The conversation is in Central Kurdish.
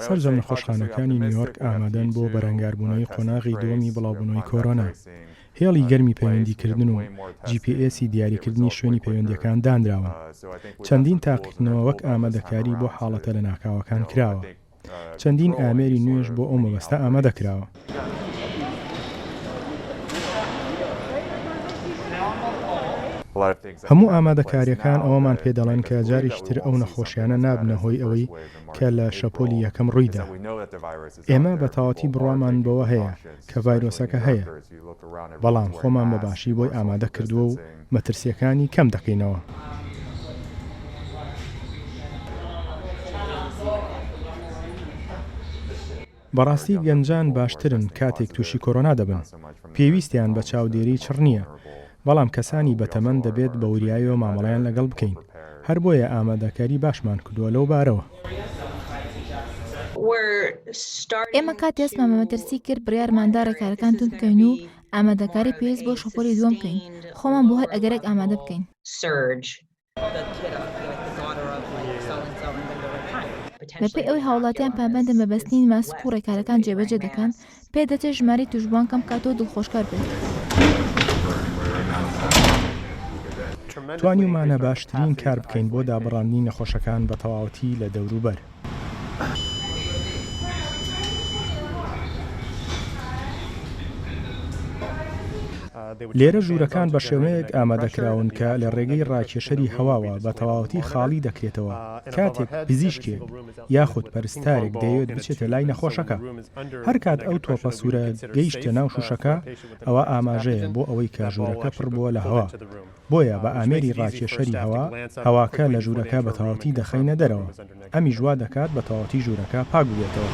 سەرجەم نەخۆشخانەکانی نیویۆرک ئامادەن بۆ بەرەنگاربوونەوەی قۆناغی دووەمی بڵاوبوونەوەی کۆرۆنا. هێڵی گەرمی پەیوەندیکردن و جی پی ئێسی دیاریکردنی شوێنی پەیوەندییەکان دانراون. چەندین تاقیکردنەوە وەک ئامادەکاری بۆ حاڵەتە لەناکاوەکان کراوە. چەندین ئامێری نوێش بۆ ئەو مەبەستە ئامادە کراوە. هەموو ئامادەکارییەکان ئەوەمان پێ دەڵێن کە جارێکی تر ئەو نەخۆشیانە نابنە هۆی ئەوەی کە لە شەپۆلی یەکەم ڕوویدا. ئێمە بە تەواوەتی بڕوامان بەوە هەیە کە ڤایرۆسەکە هەیە، بەڵام خۆمان بە باشی بۆی ئامادە کردووە و مەترسییەکانی کەم دەکەینەوە. بەڕاستی گەنجان باشترن کاتێک تووشی کۆرۆنا دەبن، پێویستیان بە چاودێریی چڕ نییە، بەڵام کەسانی بەتەمەن دەبێت بە وریاییەوە مامەڵەیان لەگەڵ بکەین، هەر بۆیە ئامادەکاری باشمان کردووە لەو بارەوە. ئێمە کاتێ هەستمان بە مەترسی کرد، بڕیارمان دا ڕێکارەکان توند بکەین و ئامادەکاری پێویست بۆ شەپۆلی دووەم بکەین، خۆمان بۆ هەر ئەگەرێک ئامادە بکەین. بەپێی ئەوەی هاوڵاتیان پابەندن بە بەستنی ماسک و ڕێکارەکان جێبەجێ دەکەن، پێدەچێت ژمارەی تووشبووان کەم بکاتەوە و دڵخۆشکەر بێت. توانیومانە باشترین کار بکەین بۆ دابڕاندنی نەخۆشەکان بە تەواوەتی لە دەوروبەر. لێرە ژوورەکان بە شێوەیەک ئامادەکراون کە لە ڕێگەی ڕاکێشەری هەواوە بە تەواوەتی خاڵی دەکرێتەوە کاتێک پزیشکێک یاخود پەرستارێک دەیەوێت بچێتە لای نەخۆشەکە. هەرکات ئەو تۆپە سوورە گەیشتە ناو شووشەکە ئەوا ئاماژەیە بۆ ئەوەی کە ژوورەکە پڕ بووە لە هەوا. بۆیە بە ئامێری ڕاکێشەری هەوا، هەواکە لە ژوورەکە بە تەواوەتی دەخەینە دەرەوە، ئەمیش وا دەکات بە تەواوەتی ژوورەکە پاک ببێتەوە.